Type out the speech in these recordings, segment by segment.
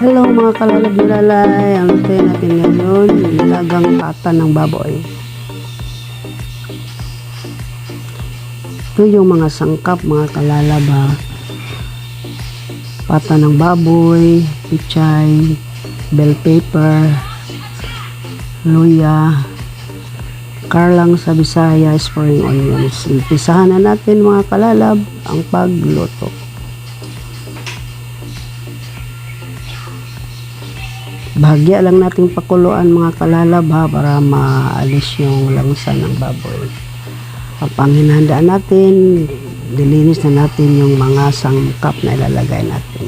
Hello mga kalalab-lalay, ang lutuin natin ngayon, nilagang pata ng baboy. Ito yung mga sangkap mga kalalab ha. Pata ng baboy, pichay, bell pepper, luya, karlang sa Bisaya, spring onions. Umpisahan na natin mga kalalab ang pagluto. Bahagya lang nating pakuluan mga kalalab ha, para maalis yung langsa ng baboy. Ang panghinahanda natin, dilinis na natin yung mga sangkap na ilalagay natin.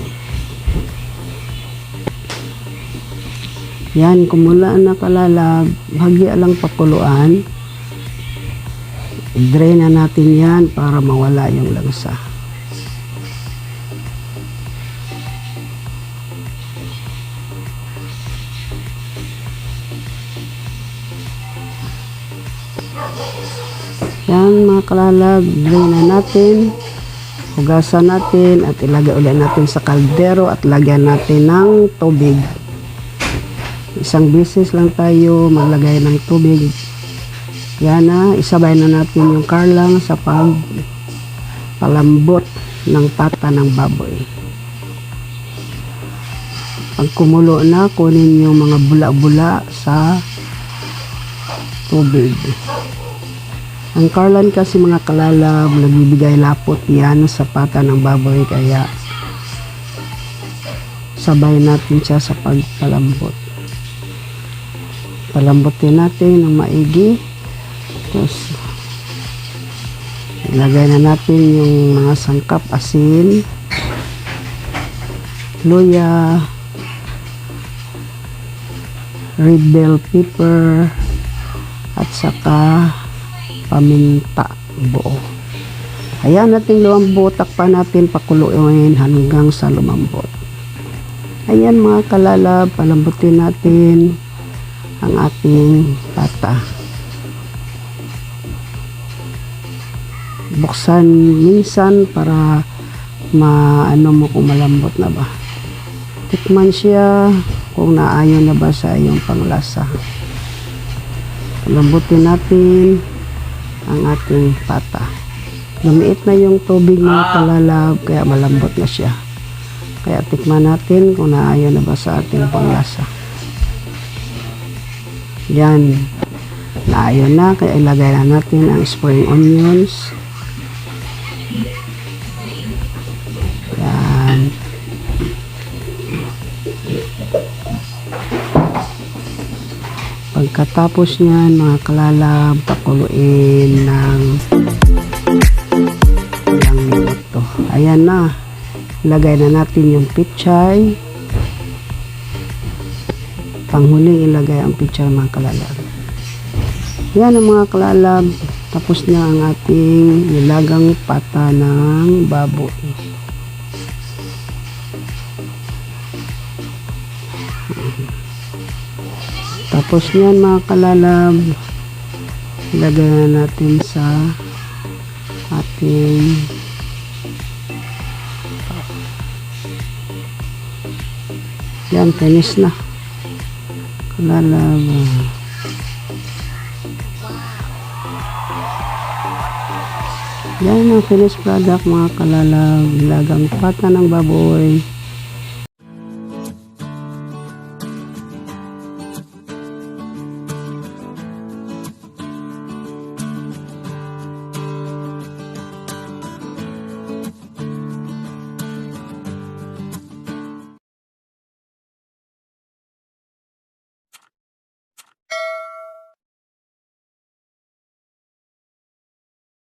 Yan, kumulaan na kalalab, bahagya lang pakuluan. I-drain na natin yan para mawala yung langsa. Yan mga kalalab, drain na natin, hugasan natin at ilagay ulit natin sa kaldero at lagyan natin ng tubig. Isang beses lang tayo maglagay ng tubig. Yan na, isabay na natin yung karlang sa palambot ng pata ng baboy. Pag kumulo na, kunin yung mga bula-bula sa tubig. Ang karlan kasi mga kalalab, nagbibigay lapot yan sa pata ng baboy, kaya sabay natin siya sa pagpalambot. Palambotin natin ng maigi. Tapos ilagay na natin yung mga sangkap, asin, luya, red bell pepper, at saka paminta buo. Ayan natin lumambot, takpan natin, pakuluin hanggang sa lumambot. Ayan mga kalalab, palambutin natin ang ating pata. Buksan minsan para maano mo kung malambot na ba. Tikman siya kung naayon na ba sa iyong panglasa. Palambutin natin ang ating pata. Lumiit na yung tubig mga kalalab, kaya malambot na siya. Kaya tikman natin kung naayon na ba sa ating panglasa. Yan, naayon na, kaya ilagay na natin ang spring onions. Yan. Pagkatapos niyan mga kalalab, pakuluin ng ilang minuto. Ayan na, ilagay na natin yung pichay. Panghuling ilagay ang pichay mga kalalab. Yan ang mga kalalab, tapos na ang ating nilagang pata ng baboy. Tapos yan mga kalalab, ilagay na natin sa ating yan, finish na kalalab. Yan ang finished product mga kalalab, nilagang pata ng baboy.